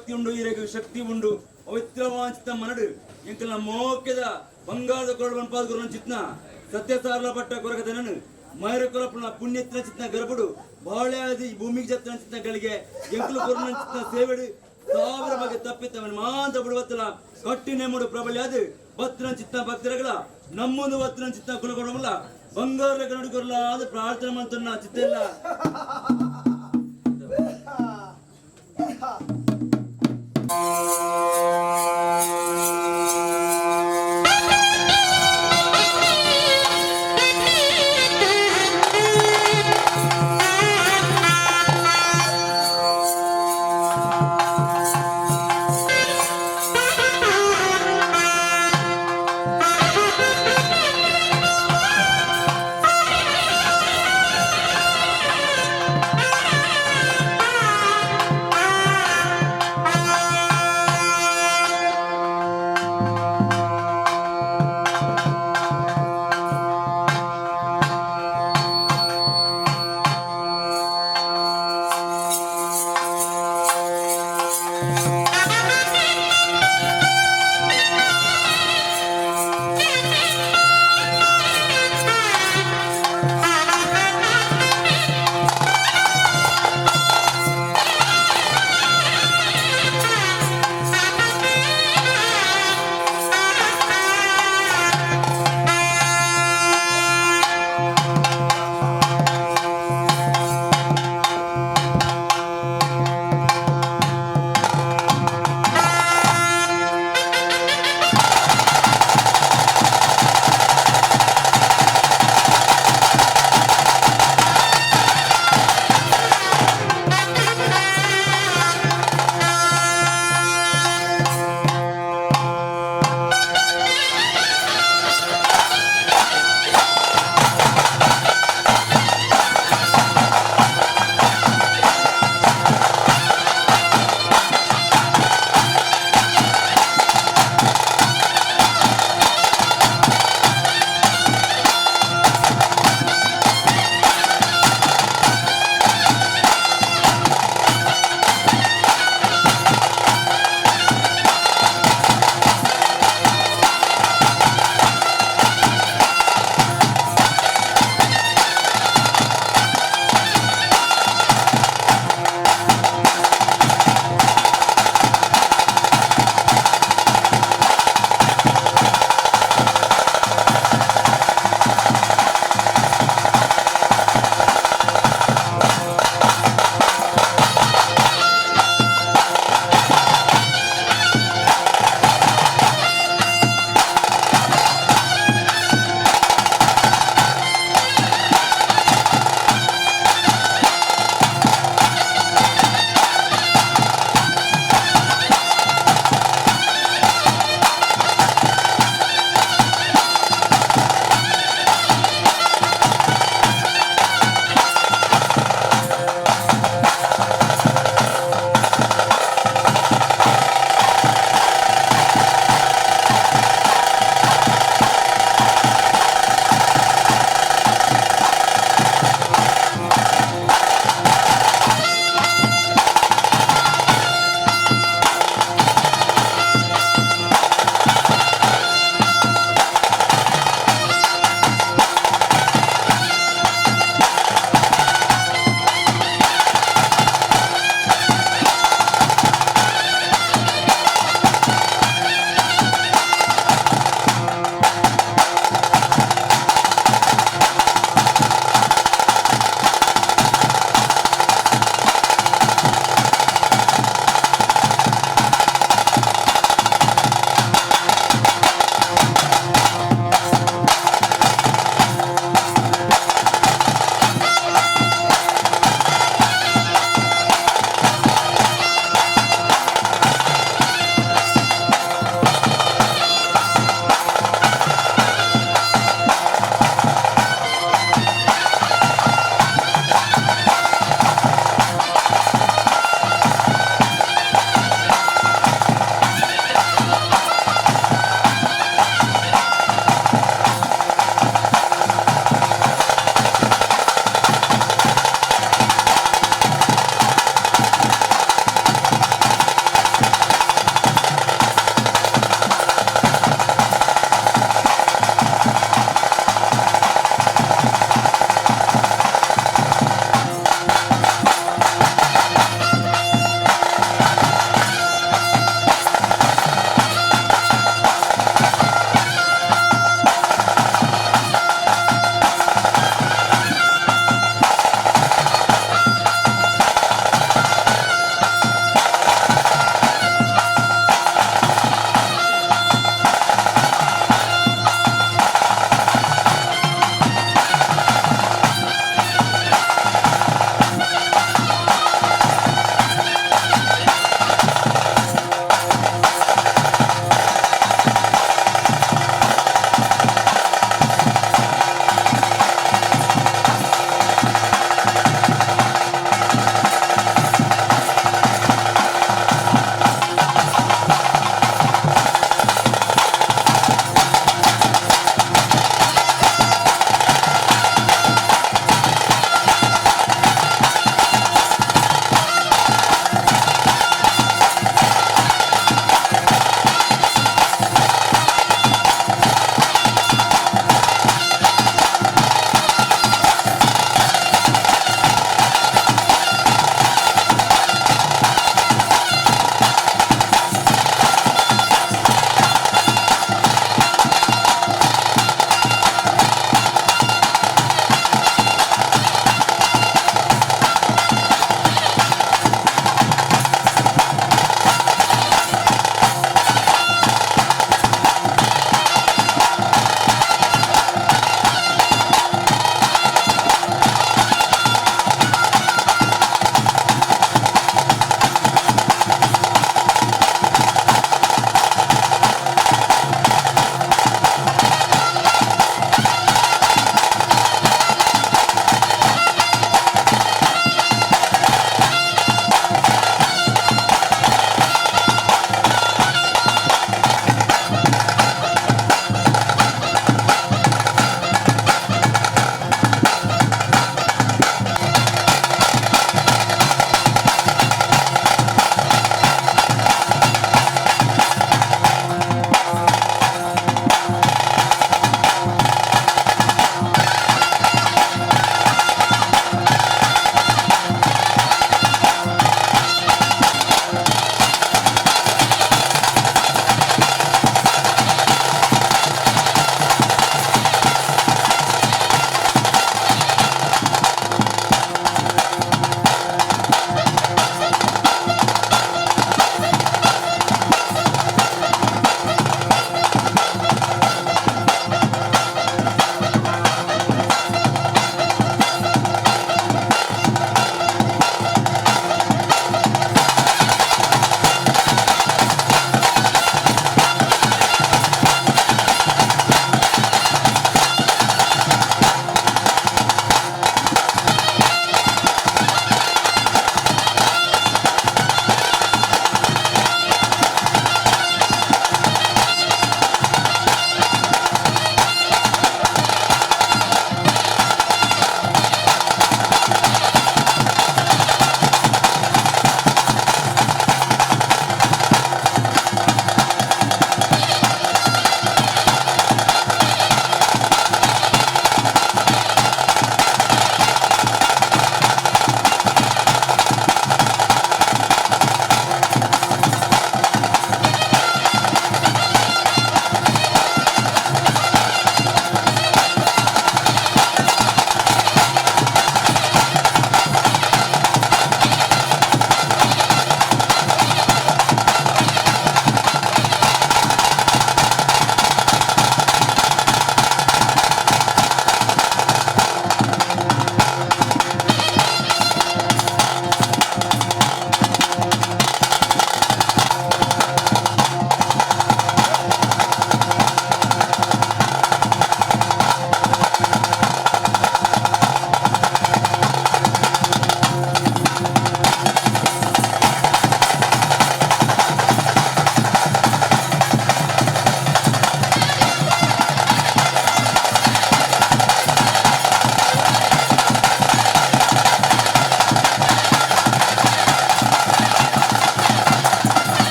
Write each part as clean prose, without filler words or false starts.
ಭಕ್ತಿ ಉಂಡು, ಈರೆಗ್ ಶಕ್ತಿ ಉಂಡು. ಪವಿತ್ರವಾಂಚಿತ ಮನಡು ಎಂಕಲ್ನ ಮೋಕೆದ ಬಂಗಾರದ ಕೊರಡು ಬನ್ಪಾದ ಗುರುನ ಚಿತ್ನ ಸತ್ಯಸಾರಲ ಪಟ್ಟ ಕೊರಗದನನು ಮೈರ ಕೊರಪುನ ಪುಣ್ಯತ್ನ ಚಿತ್ನ ಗರ್ಭಡು ಬಾಳೆ ಈ ಭೂಮಿಗೆ ಜತ್ನ ಚಿತ್ನ ಗಳಿಗೆ ಎಂಕಲು ಕೊರನ ಚಿತ್ನ ಸೇವೆಡು ಸಾವಿರ ಬಗೆ ತಪ್ಪಿತ್ತವನ ಮಾಂತ ಬಿಡುವತ್ತಲ ಕಟ್ಟಿ ನೆಮ್ಮಡು ಪ್ರಬಲ್ಯಾದು ಬತ್ತಿನ ಚಿತ್ತ ಭಕ್ತರಗಳ ನಮ್ಮೊಂದು ಬತ್ತಿನ ಚಿತ್ತ ಕುಲಕೊಡಮಲ್ಲ ಬಂಗಾರ ಕನ್ನಡ ಅದು ಪ್ರಾರ್ಥನೆ ಮಾಡ್ತಾನ ಚಿತ್ತ ಇಲ್ಲ. ಆ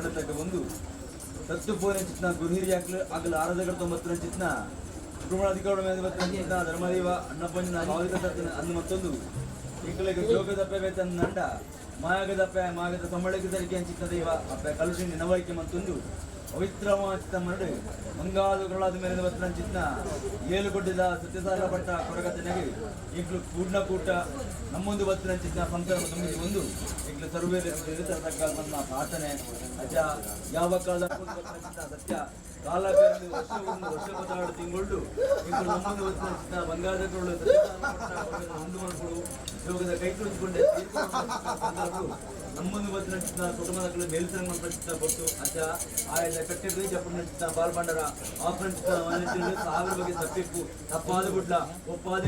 ತಕ್ಕ ಒಂದು ಸತ್ತು ಪೋನೆ ಚಿತ್ನ ಗುರುಹಿರಿಯಾಕ್ಲು ಆಗಲ ಆರಾಧಕರ ತೊಂಬತ್ತರ ಚಿತ್ನ ಕುಟುಂಬ ಮೇಲೆ ಬತ್ತಿನ ಚಿತ್ನ ಧರ್ಮದೇವ ಅಣ್ಣಪ್ಪಂಜನ ಭಾವಿಕ ಸತ್ತಿನ ಅಂದು ಮತ್ತೊಂದು ಇಂಕಲಿಗೆ ಜೋಗದಪ್ಪೆ ಬೇತನ್ ನಂಡ ಮಾಯಾಗದಪ್ಪೆ ಮಾಗದ ಸಂಬಳಕ್ಕೆ ಸರಿಕೆ ಚಿತ್ತ ದೈವ ಅಪ್ಪೆ ಕಲುಷಿ ನೆನವೈಕೆ ಮತ್ತೊಂದು ಪವಿತ್ರವಾದ ಮರಡು ಮಂಗಾದುಗಳಾದ ಮೇಲೆ ಬತ್ತಿನ ಚಿತ್ನ ಏಳುಗೊಡ್ಡಿದ ಸತ್ಯಸಾರ ಭಟ್ಟ ಕೊರಗತನೆಗೆ ಇಂಕ್ಲು ಕೂಡ್ನ ಕೂಟ ನಮ್ಮೊಂದು ಬತ್ತಿನ ಚಿತ್ನ ಸಂಸಾರ ತುಂಬಿದ ಒಂದು ಇಂಕ್ಲು ಸರ್ವೇ ತಕ್ಕ ಪ್ರಾರ್ಥನೆ. ಅಜ್ಜ ಯಾವ ಕಾಲದ ಸತ್ಯ ಕಾಲ ಕರೆದು ವರ್ಷ ಒಂದು ವರ್ಷ ಪದಾಡು ತಿಂಗಳು ಇಂಕ್ಲು ನಮ್ಮೊಂದು ಬತ್ತಿನ ಚಿತ್ನ ಬಂಗಾರದ ಕೊರಳು ಸತ್ಯಸಾರ ಭಟ್ಟ ಒಂದು ಮನಸ್ಸು ಯೋಗದ ಕೈ ಕುಳಿತುಕೊಂಡೆ ನಮ್ಮೊಂದು ಬತ್ತಿನ ಚಿತ್ನ ಕುಟುಂಬದ ಮೇಲ್ಸಂಗ ಚಿತ್ರ ಕೊಟ್ಟು ಅಜ್ಜ ಆಯದ ಕಟ್ಟೆದ್ದು ಜಪ್ಪನ ಚಿತ್ರ ಬಾಲ್ಬಂಡರ ಆಫ್ರನ್ ಚಿತ್ರ ಸಾವಿರ ಬಗ್ಗೆ ತಪ್ಪಿಪ್ಪು ತಪ್ಪಾದ ಗುಡ್ಲ ಒಪ್ಪಾದ.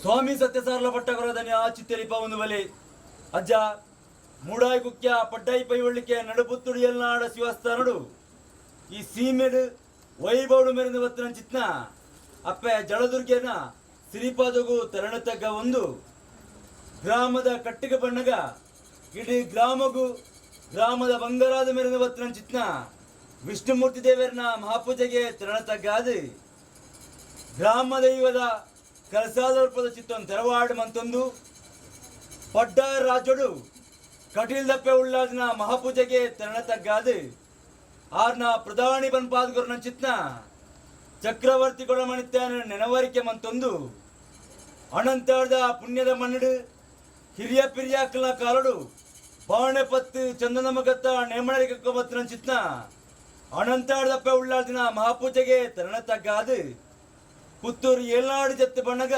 ಸ್ವಾಮಿ ಸತ್ಯಸಾರಲ ಪಟ್ಟಕೊರದನಿ ಆಚಿತ್ಯಲಿಪ ಒಂದು ಬಲೆ ಅಜ್ಜ ಮೂಡಾಯಿ ಕುಕ್ಯ ಪಡ್ಡಾಯಿ ಪೈವಳ್ಳಿಕೆ ನಡುಪುತ್ತುಡು ಎಲ್ನಾಡ ಶಿವಸ್ಥಾನಡು ಈ ಸೀಮೆಡು ವೈಭವಡು ಮೆರೆದು ಬತ್ತಿನ ಚಿತ್ನ ಅಪ್ಪೆ ಜಳದುರ್ಗೆನ ಶ್ರೀಪಾದಗು ತರಣತಗ್ಗ ಒಂದು ಗ್ರಾಮದ ಕಟ್ಟಿಗೆ ಬಣ್ಣಗ ಇಡೀ ಗ್ರಾಮಗೂ ಗ್ರಾಮದ ಬಂಗಾರಾದ ಮೆರೆದು ಬತ್ತಿನ ಚಿತ್ನ ವಿಷ್ಣುಮೂರ್ತಿ ದೇವರನ ಮಹಾಪೂಜೆಗೆ ತರಣತಗ್ಗಾದು ಗ್ರಾಮ ದೈವದ ಕಲಸಾದರ್ಪದ ಚಿತ್ತೊಂದು ತೆರವಾಡು ಮಂತೊಂದು ಪಡ್ಡಾಯ ರಾಜಡು ಕಟೀಲ್ ದಪ್ಪೆ ಉಳ್ಳಾದಿನ ಮಹಾಪೂಜೆಗೆ ತರಣತಗ್ಗಾದು ಆರ್ನ ಪ್ರಧಾನಿ ಬನ್ಪಾದ್ಗುರನ ಚಿತ್ನ ಚಕ್ರವರ್ತಿ ಕೊಡಮಣಿತ್ಯಾನ ನೆನವರಿಕೆ ಮಂತೊಂದು ಅನಂತಾರ್ದ ಪುಣ್ಯದ ಮನ್ನಡು ಹಿರಿಯ ಪಿರಿಯಾಕಲ ಕಾಲಡು ಬಾಣೆಪತ್ತು ಚಂದನ ಮಗತ್ತ ನೇಮಣರಿಗೆ ಬತ್ತಿನ ಚಿತ್ನ ಅನಂತಾರ್ದಪ್ಪೆ ಉಳ್ಳಾದಿನ ಮಹಾಪೂಜೆಗೆ ತರಣತಗ್ಗಾದು ಪುತ್ತೂರು ಏಲ್ನಾಡು ಜತ್ತು ಬಣ್ಣಗ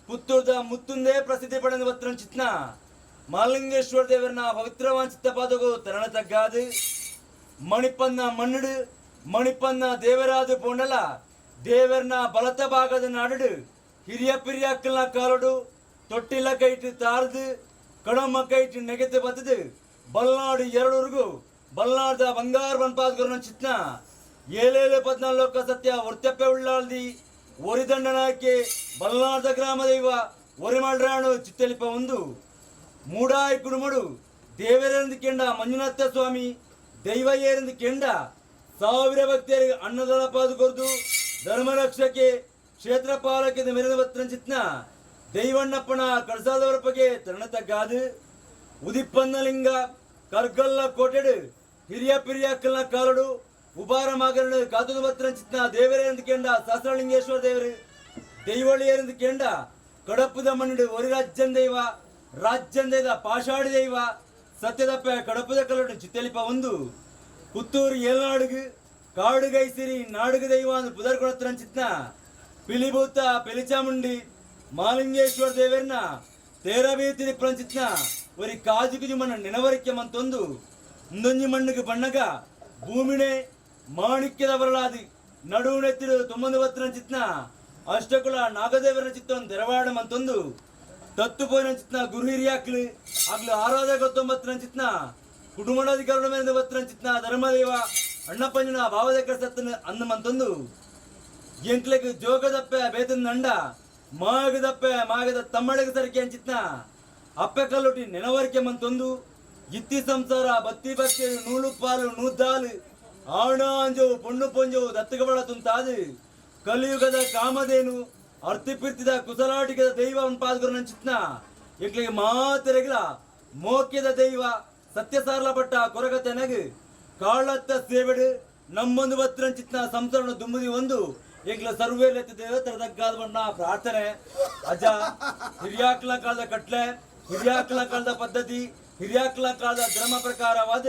ಪುತ್ತೂರ್ದ ಮುತ್ತುಂದೇ ಪ್ರಸಿದ್ಧಿ ಪಡೆದ ಬತ್ತಿನ ಚಿತ್ನ ಮಾಲಿಂಗೇಶ್ವರ ದೇವರನ ಪವಿತ್ರವಾದ ಚಿತ್ತಪಾದಗು ತರಣ ತಗ್ಗಾದು ಮಣಿಪನ್ನ ಮಣ್ಣುಡು ಮಣಿಪನ್ನ ದೇವರಾದ ಪೋಂಡಲ ದೇವರನ ಬಲತ ಭಾಗದ ನಾಡುಡು ಹಿರಿಯ ಪಿರಿಯಾಕ್ಕಲ್ನ ಕಾಲಡು ತೊಟ್ಟಿಲ ಕೈಟು ತಾರ್ದು ಕಡಮ ಕೈಟು ನೆಗೆತು ಬತ್ತದು. Balnadu ಎರಡೂರ್ಗು ಬಲ್ನಾಡ್ದ ಬಂಗಾರ ಬನ್ಪಾದ್ಗುರುನ ಚಿತ್ನ ಏಲೇಳು 14 ಸತ್ಯ ಒರ್ತಪ್ಪೆ ಉಳ್ಳಾಲ್ದಿ ಒರಿದಂಡನಾಕೆ ಬಲ್ನಾಡ್ದ ಗ್ರಾಮ ದೈವ ಒರಿಮಲ್ರಾಣು ಚಿತ್ತಲಿಪ ಒಂದು ಮೂಡಾಯಿ ಕುಡುಮಡು ದೇವರೆಂದು ಕೆಂಡ ಮಂಜುನಾಥ ಸ್ವಾಮಿ ದೈವ ಏರೆಂದು ಕೆಂಡ ಸಾವಿರ ಭಕ್ತರಿಗೆ ಅನ್ನದಾನ ಪಾದು ಕೊರ್ದು ಧರ್ಮರಕ್ಷಕ್ಕೆ ಕ್ಷೇತ್ರ ಪಾಲಕದ ಮೆರೆದ ಚಿತ್ನ ದೈವಣ್ಣಪ್ಪನ ಕಳಸಾದವರ ಬಗ್ಗೆ ತರಣ ತಗ್ಗಾದು ಉದಿಪ್ಪನ್ನಲಿಂಗ ಕರ್ಗಲ್ಲ ಕೋಟೆಡು ಹಿರಿಯ ಪಿರಿಯಾಕಲ್ನ ಕಾಲಡು ಉಬಾರ ಮಗನ ಕಾತುದ ಚಿತ್ನ ದೇವರೇ ಎಂದು ಕೆಂಡ ಸಹಸ್ರಲಿಂಗೇಶ್ವರ ದೇವರು ದೈವಳಿಯರೆಂದು ಕೆಂಡ ಕಡಪುದ ಮಣ್ಣಿಡು ಒರಿ ರಾಜ್ಯನ್ ದೈವ ರಾಜ್ಯನ್ ದೈವ ಪಾಷಾಡಿ ದೈವ ಸತ್ಯದಪ್ಪ ಕಡಪುದ ಕಲ್ಲಡು ಚಿತ್ತಲಿಪ ಒಂದು ಪುತ್ತೂರು ಏಲ್ನಾಡುಗು ಕಾಡುಗೈಸಿರಿ ನಾಡುಗು ದೈವ ಅಂದು ಪುದರ್ ಕೊಡತ್ರ ಚಿತ್ನ ಪಿಲಿಭೂತ ಪೆಲಿಚಾಮುಂಡಿ ಮಾಲಿಂಗೇಶ್ವರ ದೇವರನ್ನ ತೇರಬೀತಿರಿ ಪ್ರಂಚಿತ್ನ ಒರಿ ಕಾಜುಕುಜು ಮಣ್ಣ ನೆನವರಿಕೆ ಮಂತೊಂದು ಮುಂದೊಂಜಿ ಮಣ್ಣುಗೆ ಬಣ್ಣಗ ಭೂಮಿಣೆ ಮಾಣಿಕ್ಯದ ಬರಲಾದಿ ನಡುವನೆತ್ತಿರು ತೊಂಬಂದು ಬತ್ತಿನ ಚಿತ್ನ ಅಷ್ಟಕುಲ ನಾಗದೇವರ ಚಿತ್ತೊಂದು ತೆರವಾಡ ಮಂತೊಂದು ತತ್ತು ಪೋಯಿನ ಚಿತ್ನ ಗುರು ಹಿರಿಯಾಕ್ಲು ಆಗ್ಲು ಆರಾಧಕ ತೊಂಬತ್ತಿನ ಚಿತ್ನ ಕುಟುಂಬಾಧಿಕಾರಣ ಮೇಲೆ ಬತ್ತಿನ ಚಿತ್ನ ಧರ್ಮದೇವ ಅಣ್ಣಪ್ಪಂಜನ ಭಾವದೇಕ ಸತ್ತನ ಅಂದು ಮಂತೊಂದು ಎಂಕ್ಲೆಗ್ ಜೋಗದಪ್ಪೆ ಬೇತನ್ ನಂಡ ಮಾಗದಪ್ಪೆ ಮಾಗದ ತಮ್ಮಳಿಗೆ ಸರಿಕೆ ಅಂಚಿತ್ನ ಅಪ್ಪೆ ಕಲ್ಲೊಟ್ಟಿ ನೆನವರಿಕೆ ಮಂತೊಂದು ಇತ್ತಿ ಸಂಸಾರ ಬತ್ತಿ ಬತ್ತಿ ನೂಲು ಪಾಲು ನೂದ್ದಾಲು ಆಣ ಅಂಜವು ಪೊಣ್ಣು ಪೊಂಜವು ದತ್ತುಗಬಳ ತುಂತಾದು ಕಲಿಯುಗದ ಕಾಮಧೇನು ಅರ್ತಿಪಿರ್ತಿದ ಕುಸಲಾಟಿಕದ ದೈವ ಪಾದ್ಗುರು ನಂಚಿತ್ನ ಎಂಕ್ಲೆಗೆ ಮಾತೆರೆಗಿಲ ಮೋಕ್ಯದ ದೈವ ಸತ್ಯಸಾರಲ ಪಟ್ಟ ಕೊರಗತೆನಗು ಕಾಳತ್ತ ಸೇವೆಡು ನಮ್ಮೊಂದು ಬತ್ತಿನ ಸಂಸಾರನ ದುಂಬುದಿ ಒಂದು ಎಂಕ್ಲ ಸರ್ವೇಲೆತ್ತಿದ್ದೇವೆ ತರದಗ್ಗಾದ ಬಣ್ಣ ಪ್ರಾರ್ಥನೆ. ಅಜ್ಜ, ಹಿರಿಯಾಕ್ಲ ಕಾಲದ ಕಟ್ಲೆ, ಹಿರಿಯಾಕ್ಲ ಕಾಲದ ಪದ್ಧತಿ, ಹಿರಿಯಾಕ್ಲ ಕಾಲದ ಧರ್ಮ ಪ್ರಕಾರವಾದ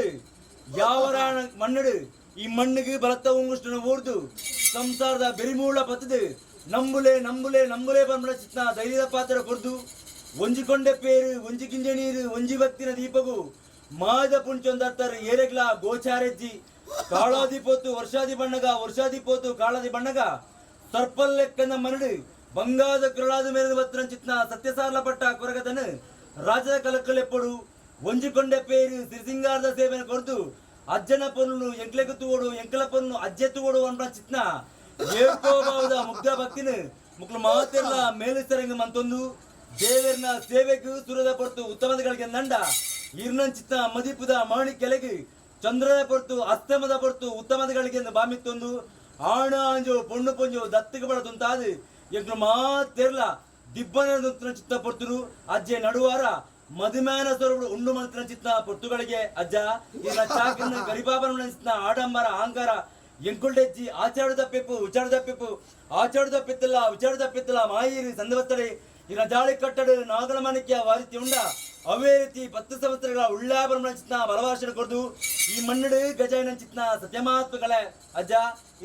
ಯಾವರಾಣ ಮಣ್ಣಡು ಈ ಮಣ್ಣಿಗೆ ಬಲತ್ತ ಉಂಗುಷ್ಟನ ಊರ್ದು ಸಂಸಾರದ ಬೆರಿಮೂಳ ಪತ್ತದು ನಂಬುಲೆ ನಂಬುಲೆ ನಂಬುಲೆ ಬಂಬಳ ಚಿತ್ನ ಧೈರ್ಯದ ಪಾತ್ರ ಕೊರ್ದು ಒಂಜಿಕೊಂಡೆ ಪೇರು ಒಂಜಿ ಗಿಂಜೆ ನೀರು ಒಂಜಿ ಭಕ್ತಿನ ದೀಪಗು ಮಾದ ಪುಂಚೊಂದರ್ತಾರೆ ಏರೆಗ್ಲ ಗೋಚಾರೆಜ್ಜಿ. ಕಾಳಾದಿ ಪೋತು ವರ್ಷಾದಿ ಬಣ್ಣಗ, ವರ್ಷಾದಿ ಪೋತು ಕಾಳಾದಿ ಬಣ್ಣಗ ಸರ್ಪಲ್ಲೆಕ್ಕನ ಮನಡು ಬಂಗಾದ ಕರುಳಾದ ಮೇಲಿನ ಬತ್ತಿನ ಚಿತ್ನ ಸತ್ಯಸಾರ್ಲ ಪಟ್ಟ ಕೊರಗತನು ರಾಜದ ಕಲಕ್ಕಲೆಪ್ಪಡು ಒಂಜಿಕೊಂಡೆ ಪೇರು ಸಿರಿಸಿಂಗಾರದ ಸೇವೆನ ಕೊರ್ದು ಅಜ್ಜನ ಪೊನ್ನು ಎಂಕ್ಲೆಗು ತೂವಡು, ಎಂಕಲ ಪೊನ್ನು ಅಜ್ಜೆ ತೂವಡು ಅನ್ಬ ಚಿತ್ನ ಏಕೋಭಾವದ ಮುಗ್ಧ ಭಕ್ತಿನ ಮುಕ್ಳು ಮಾತೆಲ್ಲ ಮೇಲಿಸರಂಗ ಮಂತೊಂದು ದೇವರನ ಸೇವೆಗೂ ಸುರದ ಪೊರ್ತು ಉತ್ತಮದಗಳಿಗೆ ನಂಡ ಇರ್ನಂಚಿತ್ತ ಮದಿಪುದ ಮಾಣಿಕ್ಯಲೆಗು ಚಂದ್ರದ ಪೊರ್ತು ಅಸ್ತಮದ ಪೊರ್ತು ಉತ್ತಮದಗಳಿಗೆ ಬಾಮಿತ್ತೊಂದು ಆಣ ಅಂಜು ಪೊಣ್ಣು ಪೊಂಜು ದತ್ತಿಗೆ ಬಡ ತುಂತಾದು ಎಂಕ್ಲು ಮಾತೆರ್ಲ ದಿಬ್ಬನ ಚಿತ್ತ ಪೊರ್ತುರು ಅಜ್ಜೆ ನಡುವಾರ ಮಧುಮೇನ ಸ್ವರೂಪಡು ಉಂಡು ಮಂತ್ರನ ಚಿತ್ತ ಪೊರ್ತುಗಳಿಗೆ ಅಜ್ಜ ಇನ್ನ ಚಾಕನ್ನ ಗರಿಬಾಬನ ಚಿತ್ತ ಆಡಂಬರ ಅಹಂಕಾರ ಎಂಕುಲ್ಡೆಜ್ಜಿ ಆಚಾರ ತಪ್ಪಿಪ್ಪು ವಿಚಾರ ತಪ್ಪಿಪ್ಪು ಆಚಾರ ತಪ್ಪಿತ್ತಲ್ಲ ವಿಚಾರ ತಪ್ಪಿತ್ತಲ್ಲ ಮಾಯಿರಿ ಸಂದವತ್ತಡೆ ಇನ್ನ ಜಾಳಿ ಕಟ್ಟಡು ನಾಗಲ ಮಾಣಿಕ್ಯ ವಾರಿತಿ ಉಂಡ ಅವೇ ರೀತಿ 10 ಸಂವತ್ಸರಗಳ ಉಳ್ಳಾಭರಣ ಚಿತ್ನ ಬಲವಾಸನ ಕೊರ್ದು ಈ ಮಣ್ಣಡು ಗಜಾಯನ ಚಿತ್ನ ಸತ್ಯಮಾತ್ಮಗಳೇ ಅಜ್ಜ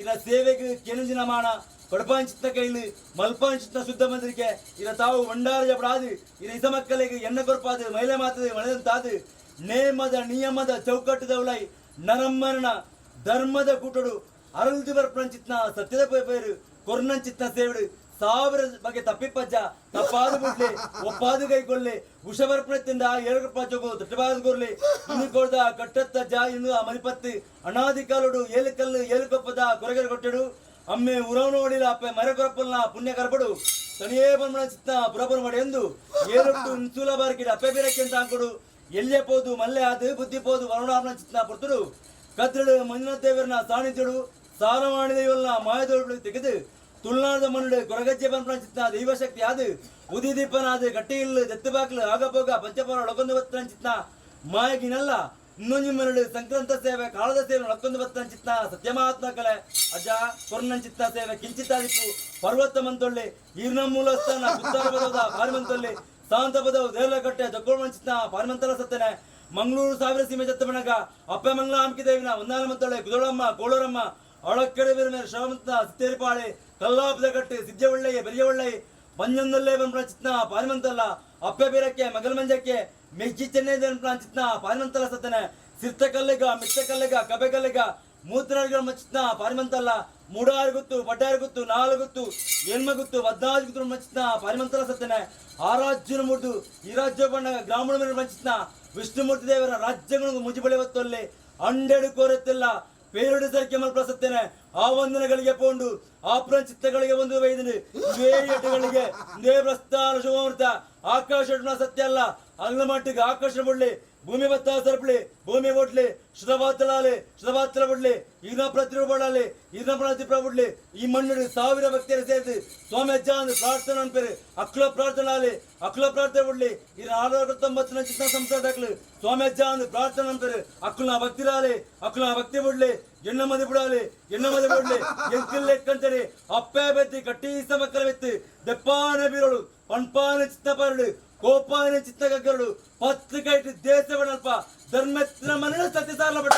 ಇನ್ನ ಸೇವೆಗೆ ಕೆನಂಜಿನ ಮಾನ ಕೊಡಪಾಂಚಿತ್ನ ಕೈಲಿ ಮಲ್ಪಾಂಚಿತ್ನ ಶುದ್ಧ ಮಂದಿರಿಕೆ ಇನ್ನ ತಾವು ಭಂಡಾರ ಜಪಡಾದು ಇನ್ನ ಇಸ ಮಕ್ಕಳಿಗೆ ಎಣ್ಣೆ ಕೊರ್ಪಾದು ಮಹಿಳೆ ಮಾತದು ಮಳೆದಂತಾದು ನೇಮದ ನಿಯಮದ ಚೌಕಟ್ಟದವಳೈ ನರಮ್ಮರಣ ಧರ್ಮದ ಕೂಟಡು ಅರಳ್ದು ಬರ್ಪಂಚಿತ್ನ ಸತ್ಯದ ಪೇರು ಕೊರ್ನಂಚಿತ್ನ ಸೇವಡು ಸಾವಿರ ಬಗ್ಗೆ ತಪ್ಪಿಪ್ಪಜ್ಜ ತಪ್ಪಾದ ಬಿಡ್ಲಿ ಒಪ್ಪಾದ ಕೈಗೊಳ್ಳಿ ಉಷ ಬರ್ಪಣೆತ್ತಿಂದ ಏಳು ರೂಪಾಯಿ ದಟ್ಟಬಾದ ಕೊರ್ಲಿ ಇನ್ನು ಕೊಡ್ದ ಕಟ್ಟತ್ತಜ್ಜ ಇನ್ನು ಆ ಮರಿಪತ್ತು ಅನಾದಿ ಕಾಲುಡು ಏಳು ಕಲ್ಲು ಏಳು ಕೊಪ್ಪದ ಕೊರಗರ ಕೊಟ್ಟಡು ಅಮ್ಮೆ ಉರವನೋಡಿಲ ಅಪ್ಪೆ ಮರ ಕೊರಪಲ್ನ ಪುಣ್ಯ ಕರಪಡು ತನಿಯೇ ಬಂದ ಚಿತ್ತ ಪುರಪುರ ಮಾಡಿ ಎಂದು ಏರೊಟ್ಟು ಇನ್ಸೂಲ ಬಾರ್ಕಿಡ ಅಪ್ಪೆ ಬೀರಕ್ಕೆ ಅಂತ ಹಾಕೊಡು ಎಲ್ಲೇ ಪೋದು ಮಲ್ಲೆ ಆದು ಬುದ್ಧಿ ಪೋದು ವರುಣಾರ್ನ ಚಿತ್ನ ಪೊರ್ತುಡು ಕದ್ರಡು ಮಂಜುನಾಥ ದೇವರನ್ನ ಸಾಣಿದ್ಯಡು ಸಾಲವಾಣಿ ದೇವರನ್ನ ಮಾಯದೋಳು ತೆಗೆದು ತುಳುನಾಡದ ಮಣ್ಣು ಕೊರಗಜ್ಜೆ ಬಂಪನ ಚಿತ್ನ ದೈವಶಕ್ತಿ ಆದು ಉದಿ ದೀಪನಾದು ಗಟ್ಟಿಯಿಲ್ಲು ದತ್ತು ಬಾಕ್ಲು ಆಗಪೋಗ ಪಂಚಪರ ಒಳಗೊಂದು ಬತ್ತನ ಚಿತ್ನ ಮಾಯಗಿನಲ್ಲ ಇನ್ನೊಂದು ಮರಳು ಸಂಕ್ರಾಂತ ಸೇವೆ ಕಾಳದ ಸೇವೆ ಒಳಕೊಂದು ಬತ್ತನ ಚಿತ್ನ ಸತ್ಯಮಾತ್ಮ ಕಲೆ ಅಜ್ಜ ಕೊರ್ನನ್ ಚಿತ್ನ ಸೇವೆ ಕಿಂಚಿತ್ತಾದಿಪ್ಪು ಪರ್ವತ ಮಂತೊಳ್ಳಿ ಈರ್ನ ಮೂಲಸ್ಥಾನ ಪುತ್ತಾರ ಪದವದ ಪಾರಿಮಂತೊಳ್ಳಿ ಸಾಂತ ಪದವು ದೇರ್ಲಕಟ್ಟೆ ದಕ್ಕೋಳ್ಮನ್ ಚಿತ್ನ ಪಾರಿಮಂತಲ ಸತ್ತನೆ ಮಂಗಳೂರು ಸಾವಿರ ಸೀಮೆ ಜತ್ತಮಣಗ ಅಪ್ಪೆ ಮಂಗಳ ಆಮ್ಕಿ ದೇವಿನ ಒಂದಾಲ ಮಂತೊಳ್ಳೆ ಕುದೋಳಮ್ಮ ಕೋಳೂರಮ್ಮ ಅಳಕ್ಕಡೆ ಮೇಲೆ ಶ್ರವಂತ ಸಿತ್ತೇರಿಪಾಳೆ ಕಲ್ಲಾಪದ ಕಟ್ಟೆ ಸಿದ್ಧ ಒಳ್ಳೆಯ ಬೆರಿಯ ಒಳ್ಳೆಯ ಪಂಜಂದಲ್ಲೇ ಬಂದ ಚಿತ್ನ ಪಾರಿಮಂತಲ್ಲ ಅಪ್ಪೆ ಬೀರಕ್ಕೆ ಮಗಲ್ ಮಂಜಕ್ಕೆ ಮೆಜ್ಜಿ ಚೆನ್ನೈ ಚಿತ್ನ ಪಾರಿಮಂತಲ್ಲ ಸತ್ತನೆ ಸಿರ್ತ ಕಲ್ಲಿಗ ಮಿತ್ತ ಕಲ್ಲಿಗ ಕಬೆ ಕಲ್ಲಿಗ ಮೂತ್ರಗಳ ಮಚ್ಚಿತ್ನ ಪಾರಿಮಂತಲ್ಲ ಮೂಡಾರು ಗುತ್ತು ಪಡ್ಡಾರು ಗುತ್ತು ನಾಲು ಗುತ್ತು ಎನ್ಮ ಗುತ್ತು 14 ಗುತ್ತು ಮಚ್ಚಿತ್ನ ಪಾರಿಮಂತಲ ಸತ್ತನೆ ಆ ರಾಜ್ಯನ ಮುಡ್ದು ಈ ರಾಜ್ಯ ಬಣ್ಣ ಗ್ರಾಮೀಣ ಮೇಲೆ ಮಂಚಿತ್ನ ವಿಷ್ಣುಮೂರ್ತಿ ದೇವರ ರಾಜ್ಯಗಳು ಮುಜಿಬಳೆ ಹೊತ್ತೊಲ್ಲೆ ಅಂಡೆಡು ಕೋರತ್ತಿಲ್ಲ ಪೇರುಡು ಸರಿಕೆ ಮಲ್ಪ ಸತ್ತೇನೆ ಆ ವಂದನೆಗಳಿಗೆ ಪೋಂಡು ಆ ಚಿತ್ತಗಳಿಗೆ ಒಂದು ವೈದನು ಗಳಿಗೆ they ಪ್ರಸ್ಥಾನ ಶುಭಮೃತ ಆಕಾಶ ಸತ್ಯ ಅಲ್ಲ ಅಂಗ್ಲ ಮಟ್ಟಿಗೆ ಆಕಾಶ ಬುಡ್ಲಿ ಭೂಮಿ ಬತ್ತ ಸರಪಳಿ ಭೂಮಿ ಬೊಡ್ಲಿ ಶುಧವಾತಲಾಲಿ ಶುಧವಾತಲ ಬುಡ್ಲಿ ಈನ ಪ್ರತಿರೂಪಡಾಲಿ ಈನ ಪ್ರತಿಪ್ರ ಬುಡ್ಲಿ ಈ ಮಣ್ಣು ಸಾವಿರ ಭಕ್ತಿಯರು ಸೇರಿದು ಸ್ವಾಮಿ ಅಜ್ಜ ಅಂದು ಪ್ರಾರ್ಥನೆ ಅನ್ಪೇರು ಅಕ್ಲ ಪ್ರಾರ್ಥನೆ ಆಲಿ ಅಕ್ಲ ಪ್ರಾರ್ಥನೆ ಬುಡ್ಲಿ ಈ 690 ಚಿತ್ತ ಸಂಸಾರ ದಾಖಲು ಸ್ವಾಮಿ ಅಜ್ಜ ಅಂದು ಪ್ರಾರ್ಥನೆ ಅನ್ಪೇರು ಅಕ್ಕುಲ ಭಕ್ತಿರಾಲಿ ಅಕ್ಕುಲ ಭಕ್ತಿ ಬುಡ್ಲಿ ಎಣ್ಣ ಮದಿ ಬಿಡಾಲಿ ಎಣ್ಣ ಮದಿ ಬಿಡ್ಲಿ ಎಂಕಿಲ್ ಲೆಕ್ಕಂತರಿ ಅಪ್ಪೆ ಬೆತ್ತಿ ಕಟ್ಟೀಸ ಮಕ್ಕಳ ಬೆತ್ತಿ ದೆಪ್ಪಾನ ಬೀರಳು ಪಣ್ಪಾನ ಚಿತ್ತಪರಡು ಕೋಪಾನ ಚಿತ್ತ ಗಗ್ಗರಡು ಪತ್ತು ಕೈಟು ದೇಶ ಬಿಡಲ್ಪ ಧರ್ಮೆತ್ತಿನ ಮನೆ ಸತ್ಯ ಸಾರಲ ಬಿಡ.